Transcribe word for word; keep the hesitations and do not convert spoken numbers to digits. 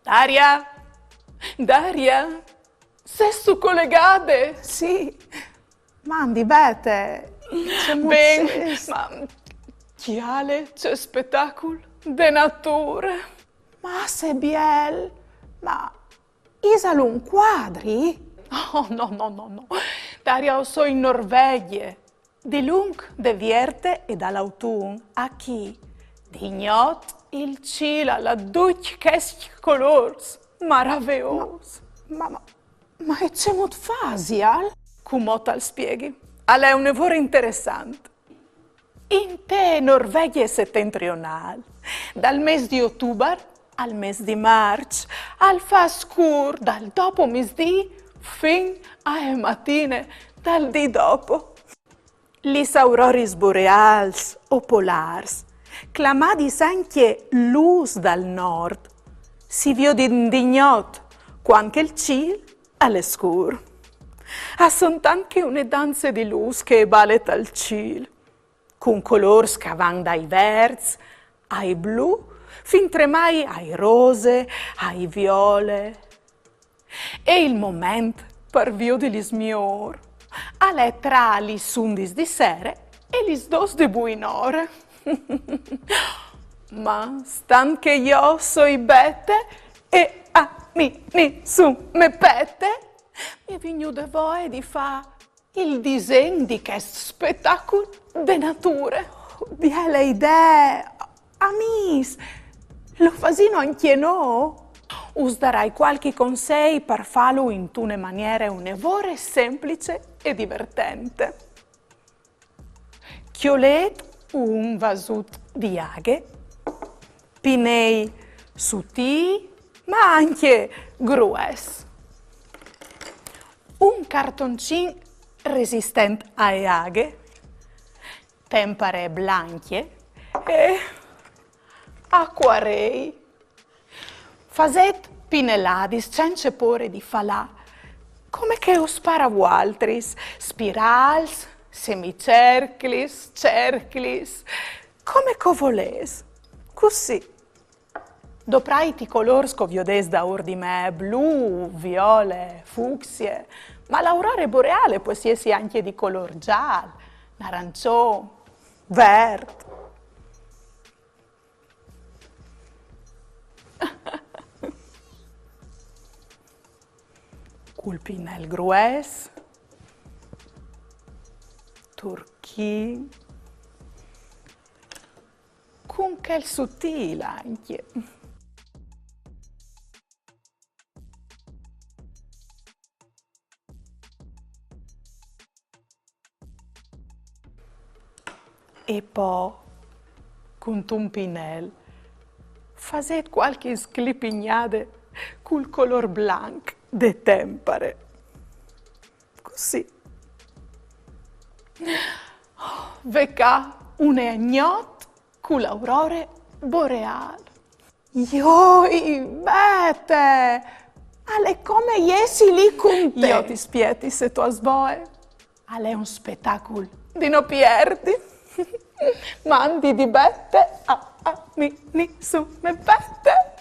Daria! Daria! Sêstu colegade? Sì. Mandi, Bete, cemût sês? Ben, ma cjale ce spetacul de nature. Ma ce biel! Ma isal un cuadri? Oh, no, no, no, no. Daria, o soi in Norveghie. Dilunc de Vierte e dal autun achì, di gnot il cîl al à ducj chescj colôrs maraveôs. Ma, ma, ma, ma e cemût fasial? Cumò tal spieghi. Al è une vore interessant. Inte Norveghie setentrionâl, dal mês di Otubar al mês di Març, al fâs scûr dal dopomisdì fin ae matine dal dì dopo. Lis auroris boreâls o polârs, clamadis ancje lûs dal nord, si viodin di gnot, cuant che il cîl al è scûr. A son tant che une danze di lûs che e bale tal cîl, cun colôrs che a van dai verts ai blu, fintremai ai rose, ai viole. E il moment par viodilis miôr al è tra lis undis di sere e lis dôs di buinore. Ma stant che jo o soi Bete e a mi nissun me pete, mi è vignude voie di fâ il disen di chest spetacul de nature. Biele idee! Amîs, lu fasìno ancje nô? Us darai cualchi consei par fâlu intune maniere une vore semplice e divertente. Cjolêt un vasut di aghe, pinei sutîi, ma ancje grues. Un cartoncin resistent ae aghe, tempare blancje e acuarei. Fasêt pineladis cence pôre di falâ, come che us pâr a vualtris, spirâls, semicerclis, cerclis, come che o volês. Cussì. Doprait i colôrs che o viodês daûr di me, blu, viole, fucsie, ma l'aurore boreale pues jessi ancje di colôr zâl, narançon, vert. Cul pinel grues, turchin, cun chel sutîl ancje. E po, cuntun pinel, fasêt cualchi sclipignade cul colôr blanc de tempare. Cussì. Ve ca une gnot cu l'aurore boreâl. Joi, Bete! Al è come jessi li cun te. Jo ti spieti, se tu âs voie. Al è un spetacul di no pierdi. Mandi di Bete, a, a mi nissun me pete.